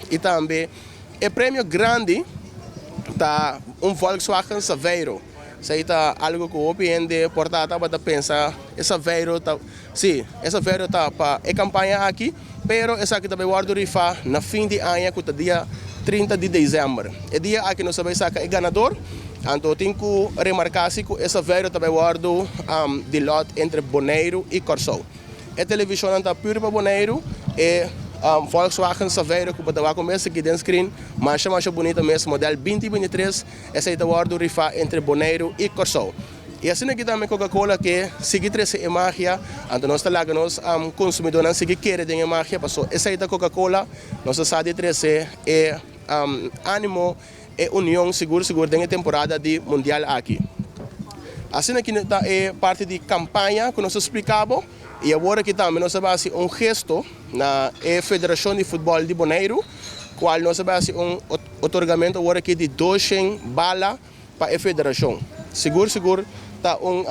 I tambe e premio grandi ta un Volkswagen Saveiro. Esei ta algu ku hopi hende por ta tabata pensa e Saveiro ta, sí, e Saveiro ta pa e kampaña aki, pero esaki ta bai wòrdu rifá na fin di aña ku ta dia 30 di desèmber. E dia aki nos ta bai saka e ganador, anto tin ku remarká si ku e Saveiro ta bai wòrdu di lòt entre Boneiru i Kòrsou. E televishonnan ta puru pa Boneiru, e Volkswagen Saveiro ku bo ta wak mes aki den screen, masha masha bunita mes, modèl 2023, esei ta wòrdu rifá entre Boneiru i Kòrsou. I asina aki tambe Coca-Cola ke sigui trese e magia, anto nos ta laga nos konsumidónan sigui kere den e magia, paso esei ta Coca-Cola, nos ta sa di trese e ánimo, e union sigur sigur den e temporada di mundial aki. Asina aki ta e parti di kampaña ku nos a splika bo i awor aki tambe nos a bai hasi un gesto na e Federashon di Futbòl di Boneiru kual nos a bai hasi un otorgamentu awor aki di 200 bala pa e federashon. Sigur sigur ta un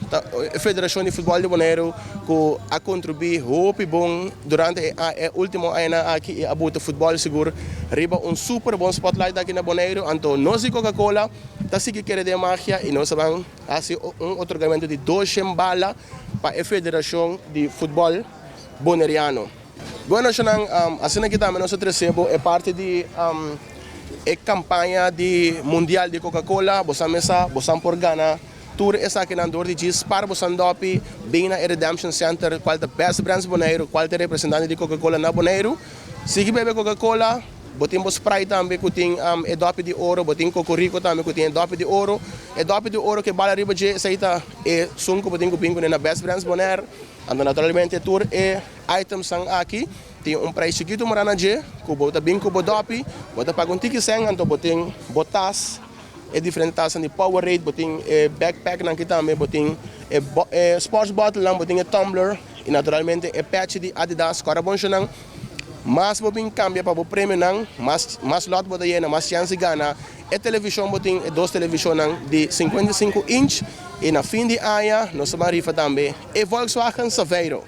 ta e Federashon di Futbòl di Boneiru ku a kontribuí hopi bon durante e e último añanan aki i a buta futbòl sigur riba un super bon spotlight aki na Boneiru. Anto nos di Coca-Cola ta sigui kere den magia i nos a ban hasi un otorgamentu di 200 bala pa e Federashon di Futbòl Boneriano. Bueno shonnan, asina aki tambe nos a trese bo e parti di e kampaña di mundial di Coca-Cola. Bosan mesa, bosan por gana tur esakinan dor di djis spar bosan dòpi bin na e Redemption Center kual ta Best Brands Boneiru, kual ta e representante di Coca-Cola na Boneiru. Sigui bebe Coca-Cola, bo tin bo Sprite tambe ku tin e dòpi di oro, bo tin Cocorico tambe ku tin e dòpi di oro. E dòpi di oro ku e bala riba dje, esei ta e sun ku bo tin ku bin kuné na Best Brands Bonaire. Anto naturalmente tur e itemsnan aki tin un prijs chikitu mora na dje ku bo ta bin ku bo dòpi, bo ta paga un tiki sèn, anto bo tin bo tas, e diferente tasnan di Powerade, bo tin e backpacknan aki tambe, bo tin e e sports bottlenan, bo tin e tumbler i naturalmente e pèchi di Adidas. Kòrda bon shownan, mas bo bin kambia pa bo premionan, mas mas lòt bo ta yena, mas chèns di gana. E televishon bo tin e dos televishonnan di 55 inch i na fin di aña nos ta ban rifa tambe e Volkswagen Saveiro.